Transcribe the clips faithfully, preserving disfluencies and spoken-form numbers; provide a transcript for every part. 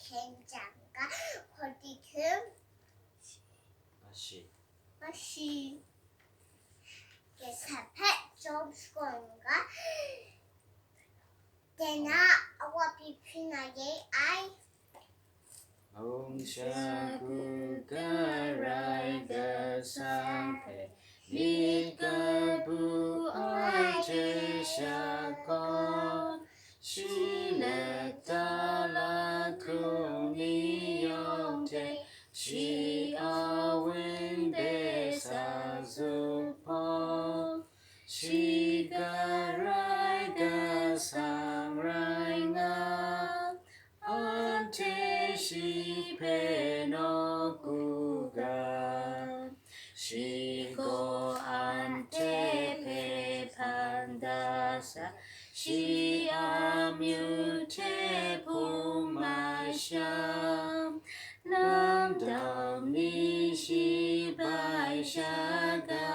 Hpyen jang ga, hkawt di hkyun, Mashi. Mashi. Kasa hpe chyawm shakawn ga, dai na a wa pyi hpring na re ai. Mungsha karai kasang hpe myit kabu ai hte shakawn, shi lata lahkrum ni yawng hte shi a wun de sa zuphpawng, shi karai kasang rai nga, anhte shi hpe nawku ga, shi gaw anhte hpe hpang da sa, shi a myu hte hpung masham, nang dam ni shi bai shaga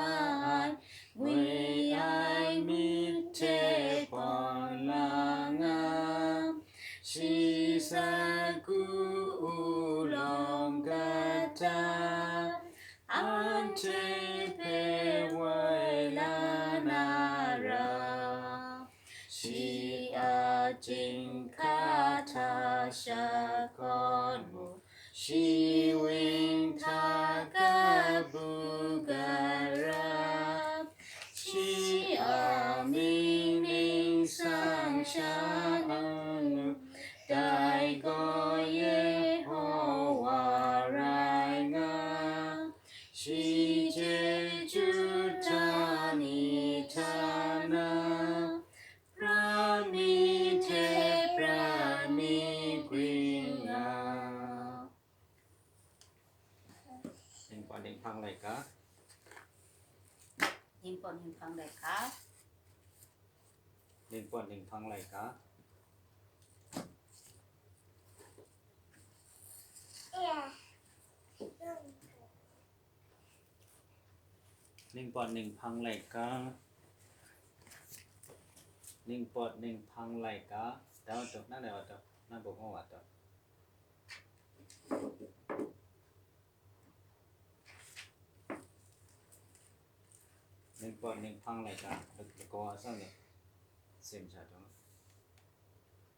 ai, ngwi ai myit hte pawn la nga, shi sagu u lawng kata, anhte hpe woi la na ra, shi a chyinghka hta shakawn mu, shi wunhta kabu gara, shi a mying ningsang sha n lu, dai gaw Yehowa rai nga, shi chyeju hta ni hta na, pra mi hte pra mi gwi nga. Ningpawt ninghpang laika. Ningpawt ninghpang laika. Ningpawt ninghpang laika. Ningpawt ninghpang laika. Ningpawt ninghpang laika. Dau tuk, na dau tuk, na buk ngu wa tuk. Ningpawt ninghpang laika, lagaw a tsawm ni, sim sha tung.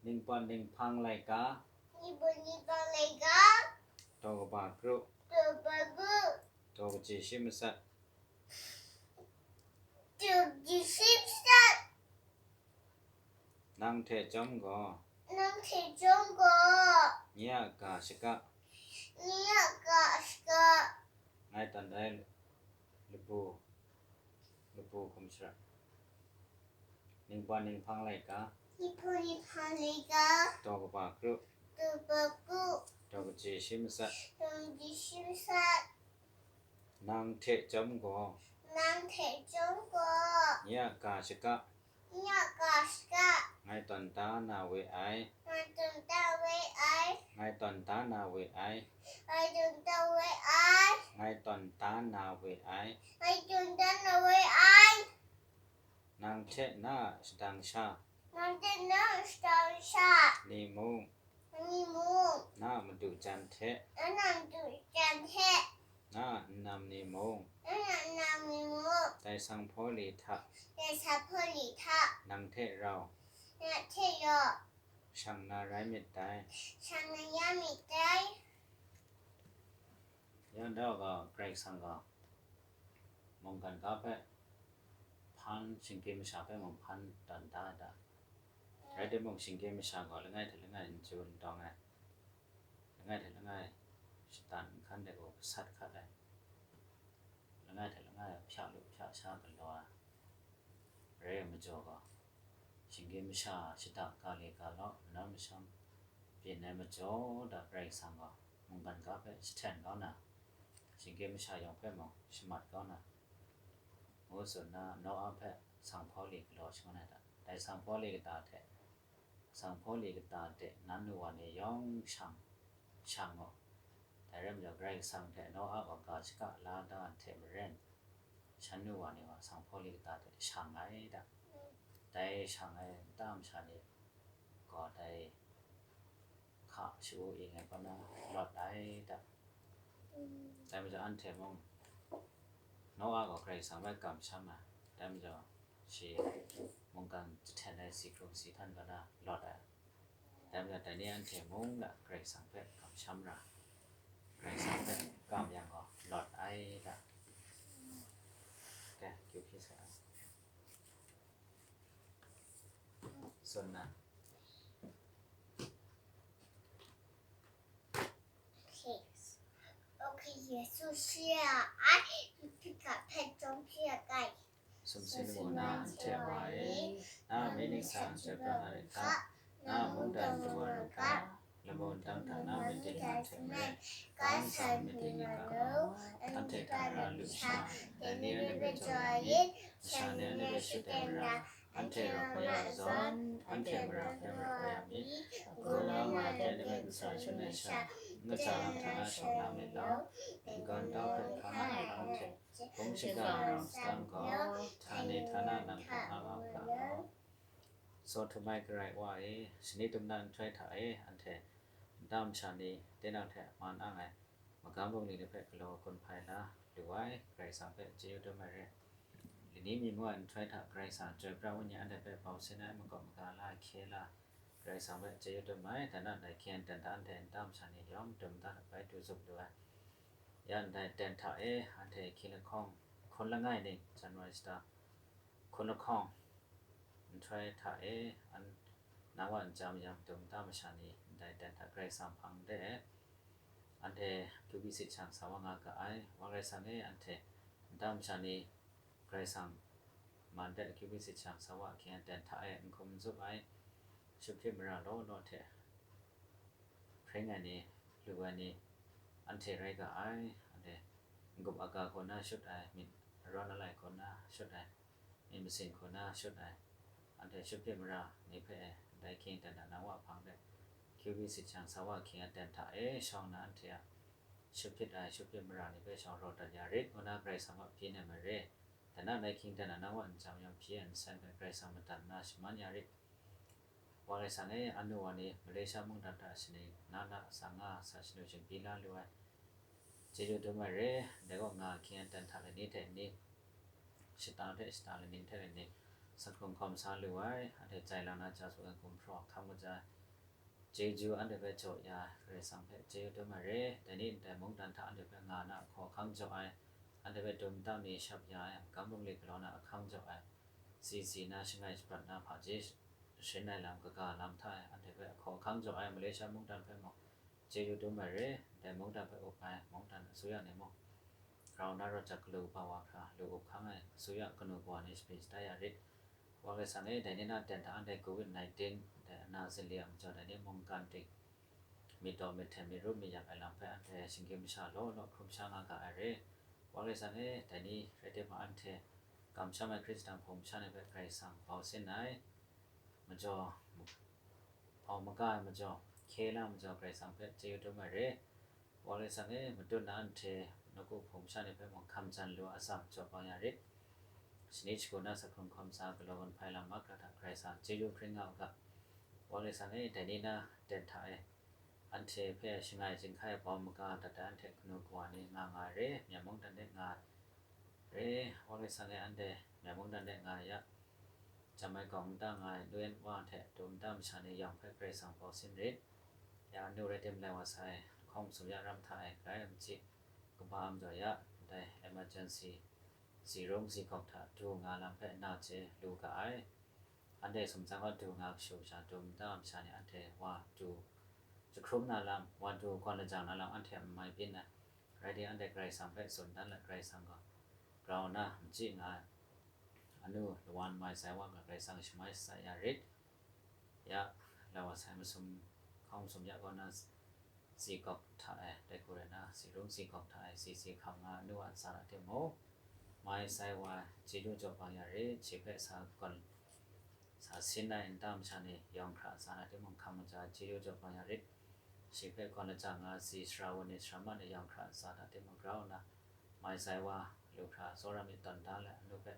Ningpawt ninghpang laika. Ningpawt ninghpang laika. Taw kaba kru. Taw kaba kru. Taw kaji shi masat. Taw kaji shi masat. Nang hte chyawm gaw. Nang hte chyawm gaw. Nye a ga shaka. Nye a ga shaka. Ngai tawn ai labu, labu hkum shara. Ningpawt ninghpang laika. Ningpawt ninghpang laika. Taw kaba kru. Taw kaba kru. Taw kaji shi masat. Taw kaji shi masat. Nang hte chyawm gaw. Nang hte chyawm gaw. Nye a ga shaka. Nye a ga shaka. Ngai tawn da na we ai. Ngai tawn da we ai. Ngai tawn da na we ai. Ngai tawn da we ai. Ngai tawn da na we ai. Ngai tawn da na we ai. Nang hte na a shadang sha. Nang hte na a shadang sha. Ni mung. Ni mung. Na a madu jan hte. Na a madu jan hte. Na a nnam ni mung. Na a nnam ni mung. Dai sanghpaw li hta. Dai sanghpaw li hta. Nang hte rau. Nang hte rau. Shang na rai myit dai. Shang na rai myit dai. Ya ndau gaw, Karai Kasang gaw mungkan ga hpe hpan, shinggyim masha hpe mung hpan tawn da ai ta? Rai timung, shinggyim masha gaw langai hte langai n chyu n tawng ai, langai hte langai shatan nhkan de gaw gasat hkat ai, langai hte langai hpya lu hpya sha galaw ai, rai ai majaw gaw, shinggyim masha shada ga le ga law, manawn masham byin ai majaw, da Karai Kasang gaw mungkan ga hpe jahten kau na, shinggyim masha yawng hpe mung shamat kau na, ngu tsun na, Noa hpe sanghpaw li galaw shangun ai ta? Dai sanghpaw li kata hte, sanghpaw li kata de nan nu wa ni yawng shang, shang u. Dai rai majaw, Karai Kasang hte Noa gaw ga shaka la da hte maren, shan nu wa ni gaw sanghpaw li kata hte shang ai ta? Dai shang ai nta masha ni gaw dai hta sha-u ing ai kaw na lawt ai ta. Dai majaw anhte mung, Noa gaw Karai Kasang hpe kamsham ai, dai majaw shi mungkan jahten ai si hkrung si htan kaw na lawt ai. Dai majaw dai ni anhte mung na Karai Kasang hpe kamsham ra, Karai Kasang hpe kam yang gaw lawt ai ta. Ke, kyu hpyi sai ai. Tsun na. Okay, Yesu shi a ai, Pika hpe chyawm shi a kai. Sumsing lamu na anhte wa e, na a myit ningsang chyoi pra nga rit hka, na a mungdan du wa rit hka, lamu ndang hta na myit ding nga hte maren, kang san myit ding nga hka, anhte hta ra lu sha, dai ni anhte hpe jaw ya myit, masha ni anhte hpe shut ai mara, anhte rawk ya zawn, anhte mara hpe mara ya myit, kaw na nga ai ni anhte hpe ntsa shut ai sha, n katsa lam hta na shawng la myit law, n-gun tau hpe hkam ai anhte hpung shingkang rau sadang gaw, htani htana nang hkra nga nga u ga law. Saw htum ai Karai Wa e, shani dum na nhtoi hta e, anhte nta masha ni tinang hte man ang ai magam bungli ni hpe galaw gun hpai la lu ai, Karai Kasang hpe chyeju dum ai re. Lani mi mu ai nhtoi hta Karai Kasang Chyoi Pra Wenyi anhte hpe bau sin ai, makawp maga la ai hkye la, Karai Kasang hpe chyeju dum ai. Dai na dai hkyen ten hta anhte nta masha ni yawng dum nta hta bai du zup lu ai. Ya ndai ten hta e, anhte hkying lahkawng hkun langai ning, January shata hkun lahkawng nhtoi hta e, an, nang wa n-, jam yang dum nta masha ni ndai ten hta Karai Kasang hpang de, anhte kyu byi sit shang sa wa nga ga ai. Wa Karai Kasang e, anhte nta masha ni Karai Kasang man de kyu byi sit shang sa wa hkying ten hta e, n hkum n zup ai, shut hpyit mara law law hte hpring ai ni, lu ai ni, anhte rai ga ai. Anhte n-gup aga hku na shut ai, myit arawn alai hku na shut ai, myit masin hku na shut ai, anhte shut hpyit mara ni hpe ndai hkying ten hta nang wa hpang de, kyu byi sit shang sa wa hkying ten hta e shawng na anhte a shut hpyit ai, shut hpyit mara ni hpe shawng raw dat ya rit, ngu na Karai Kasang a byin ai mare. Dai na ndai hkying ten hta nang wa n-, jam yang hpyi ai nsen hpe Karai Kasang madat nna shaman ya rit. Wa Karai Kasang e, anu wa ni Malaysia mungdan hta shaning na na sa nga sa shanu shingbyi la lu ai, chyeju dum ai re. Dai gaw nga hkying ten hta lani hte lani, shata hte shata, lani hte lani, sak hkrung hkawm sa lu ai, anhte jai lang na ja su ai gumhpraw hkam kaja ai, chyeju anhte hpe jaw ya ai, Karai Kasang hpe chyeju dum ai re. Dai ni ndai mungdan hta anhte hpe nga na hkaw ahkang jaw ai, anhte hpe dum nta mi shap ya ai, magam bungli galaw na ahkang jaw ai, si si na shangai shaprat na hpaji sharin ai lam, kaga lam hta e anhte hpe hkaw ahkang jaw ai, Malaysia mungdan hpe mung chyeju dum ai re. Dai mungdan hpe up ai mungdan asuya ni mung, grau na rawt jak galu kaba wa hkra lu up hkang ai asuya kanu kawa ni shabi shatai ya rit. Wa Karai Kasang e, dai ni na ten hta anhte covid nineteen, dai ana zali a majaw dai ni mungkan ting myit daw myit hten myit ru myit yak ai lam hpe anhte shinggyim masha law law hkrum sha nga ga ai re. Wa Karai Kasang e, dai ni rai timung anhte kamsham ai Hkristan hpung masha ni hpe Karai Kasang bau sin ai, majaw, bau maga ai majaw, hkye la ai majaw Karai Kasang hpe chyeju dum ai re. Wa Karai Kasang e, matut na anhte nawku hpung masha ni hpe mung hkam jan lu a atsam jaw bang ya rit. Shani shagu na sak hkrung hkawm sa galaw gun hpai lam mahkra hta Karai Kasang chyeju hpring nga u ga. Wa Karai Kasang e, dai ni na ten hta e anhte hpe shangai jinghkai bau maga dat ai anhte kanu kawa ni nga nga ai re. Myen mungdan de nga ai re. Wa Karai Kasang e, anhte myen mungdan de nga ai ya, jam ai gawng nta nga ai, nu yan wa hte dum nta masha ni yawng hpe Karai Kasang bau sin rit. Ya anu rai tim lai wa sai, lahkawng masum ya ram hta e grai machyi kaba a majaw ya, ndai emergency, si rung si gawk hta du nga lam hpe na chye lu ga ai. Anhte sumsang wa du nga kashu sha, dum nta masha ni anhte wa du jahkrum na lam, wa du gawn lajang na lam anhte a n mai byin ai. Rai timung, anhte Karai Kasang hpe tsun dan let, Karai Kasang gaw grau na machyi nga ai. Anu lawan mai sai wa nga Karai Kasang shamai shatsat ya rit. Ya, lai wa sai masum, hkawng masum ya kaw na, si gawk hta e, dai hku rai na, si rung si gawk hta e, si si hkam nga anu a ntsa hta timung, mai sai wa chyeju jaw bang ya rit, shi hpe sa gawn, sa sin ai nta masha ni yawng hkra ntsa hta timung, hkam kaja chyeju jaw bang ya rit, shi hpe gawn lajang nga si sara wa ni sara ma ni yawng hkra ntsa hta timung grau nna, mai sai wa lu hkra tsawra myit tawn da let, anu hpe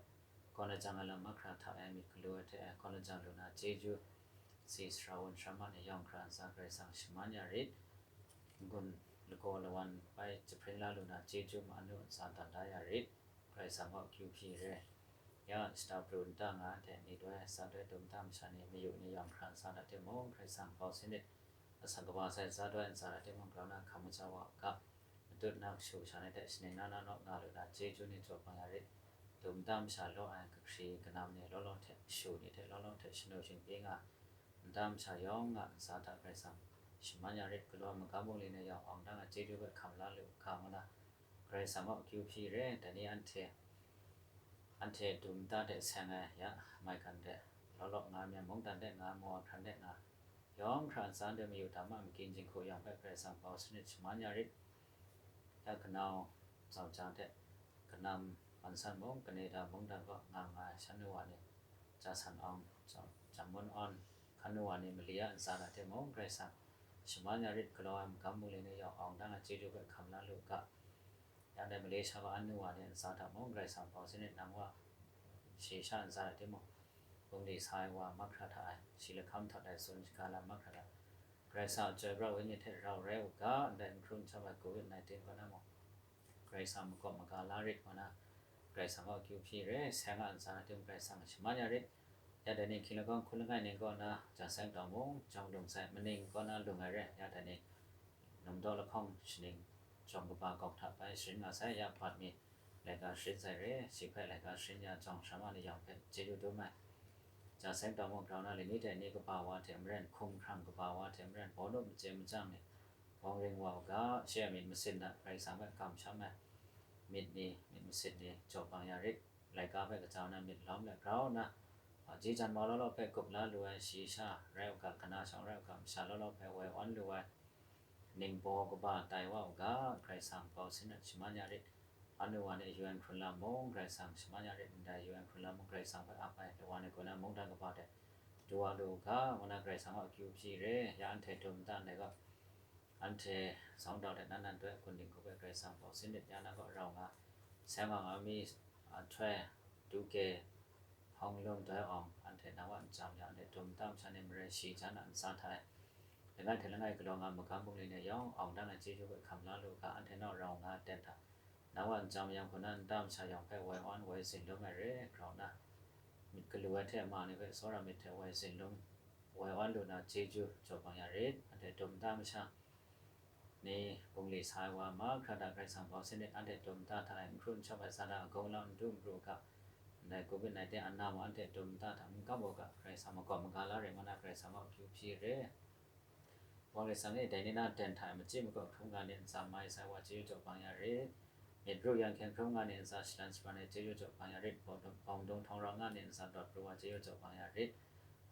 gawn lajang ai lam mahkra hta e myit galu ai hte e gawn lajang lu na chyeju si sara wun sara ma ni yawng hkra ntsa Karai Kasang shaman ya rit, n-gun lagaw lawan bai jahpring la lu na chyeju ma-an nu ntsa dan da ya rit, Karai Kasang gaw akyu hpyi re. Ya shata pru nta nga hte ni doi sa doi dum nta masha ni mayu ni yawng hkra ntsa da timung, Karai Kasang bau sin rit, asak kaba sai sa doi ntsa da timung, grau na hkam maja wa u ga, matut na kashu sha ni hte shaning na na naw nga lu na chyeju ni jaw bang ya rit, dum nta masha law ai kahkri kanam ni law law hte kashu ni hte law law hte shanu shingpyi nga, nta masha yawng a ntsa hta Karai Kasang shaman ya rit, galaw ai magam bungli ni yawng awng dang ai chyeju hpe hkam la lu ga ngu na, Karai Kasang gaw akyu hpyi re. Dai ni anhte, anhte dum nta de seng ai ya maigan de, law law nga ai myen mungdan de nga ai, mawa hkran de nga, yawng hkra ntsa de mayu dama magyin jinghku yawng hpe Karai Kasang bau sin rit, shaman ya rit. Ya kanau zau jang hte kanam man san mung, Kanada mungdan kaw nga nga ai shan nu wa ni, ja san awng, jam, jam mun awn hkan nu wa ni mali a ntsa hta timung, Karai Kasang shaman ya rit, galaw ai magam bungli ni yawng awng dang ai chyeju hpe hkam la lu ga. Ya ndai Malaysia kaw an nu wa ni ntsa hta mung, Karai Kasang bau sin rit, nang wa shi sha ntsa hta timung, bungli sa ai wa mahkra hta ai, shi lahkam hta ai tsun shaga lam mahkra hta, Karai Kasang a chyoi pra wenyi hte rau rai u ga, ndai n hkrum n sham ai covid nineteen kaw na mung, Karai Kasang makawp maga la rit ngu na, Karai Kasang gaw akyu hpyi re. Seng a ntsa na tim Karai Kasang shaman ya rit. Ya dai ni hkying lahkawng hkun langai ning kaw na, ja seng taw mung, jawng lung sai, maning kaw na lung ai re. Ya dai ni, num daw lahkawng shaning, jawng kaba gawng hta bai sharin nga sai, ya hpat mi, laika sharin sai re, shi hpe laika sharin ya jawng sara ma ni yawng hpe chyeju dum ai. Ja seng taw mung grau na lani hte ni kaba wa hte maren, hkum hkrang kaba wa hte maren, bawnu machye machyang ni, wang ring wa u ga, shi a myit masin hta Karai Kasang hpe kamsham ai myit ni, myit masin ni jaw bang ya rit. Laika hpe kaja na myit lawm let grau nna, a, ji jan mau law law hpe gup la lu ai shi sha rai u ga, kana shawng rai u ga, masha law law hpe woi awn lu ai ningbaw kaba tai wa u ga, Karai Kasang bau sin rit, shaman ya rit. Anu wa ni U N hkrun lam mung, Karai Kasang shaman ya rit, ndai U N hkrun lam mung, Karai Kasang hpe ap ai, lawa ni gaw na mungdan kaba hte du wa lu u ga, ngu na Karai Kasang gaw akyu hpyi re. Ya anhte dum nta ndai gaw, anhte sawng dau hte nan nan doi gun dinghku hpe Karai Kasang bau sin rit, ya na gaw rau nga, seng wa nga mi, a, htoi, duke, hpawng lum doi awng, anhte nang wa n jam yang, anhte dum nta masha ni marai shi jan a ntsa hta e, langai hte langai galaw nga magam bungli ni yawng awng dang ai chyeju hpe hkam la lu ga, anhte naw rau nga ten hta, nang wa n jam yang hku na nta masha yawng hpe woi awn woi zin lum ai re, grau nna, myit galu ai hte ma ni hpe tsawra myit hte woi zin lum, woi awn lu na chyeju jaw bang ya rit. Anhte dum nta masha ni bungli sa ai wa mahkra hta Karai Kasang bau sin rit, anhte dum nta hta e n hkru n shawp ai sa na agung lam n du n pru u ga, ndai covid nineteen a na mung anhte dum nta hta n kap u ga, Karai Kasang makawp maga la rit ngu na Karai Kasang gaw akyu hpyi re. Wa Karai Kasang e, dai ni na ten hta e machyi makaw hkrum ga ni ntsa mai sai wa chyeju jaw bang ya rit. Myit ru yang hkying hkrum nga ni ntsa shalan shaban ai chyeju jaw bang ya rit. Bawng dung, bawng dung htawng rau nga ni ntsa dawt pru wa chyeju jaw bang ya rit.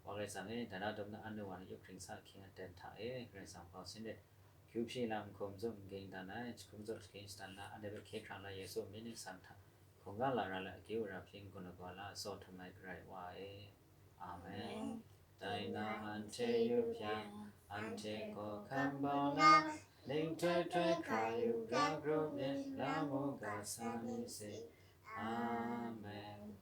Wa Karai Kasang e, dai na dum na anu wa ni yup hkring sa ahkying aten hta e, Karai Kasang bau sin rit. Kyu hpyi lam, hkum tsup, n ging dan ai, jahkum tsup, shagying shadan la, anhte hpe hkye hkrang la, Yesu myit ningsang hta hkungga lara la, akyu ara hpyi n-gun lagaw la, tsaw htum ai Karai Wa e. Amen. Amen. Dai na anhte yup yang, anhte gaw hkan bau na, ning htoi htoi hkra yu ga, grup myit, lamu ga sa mi se. Amen.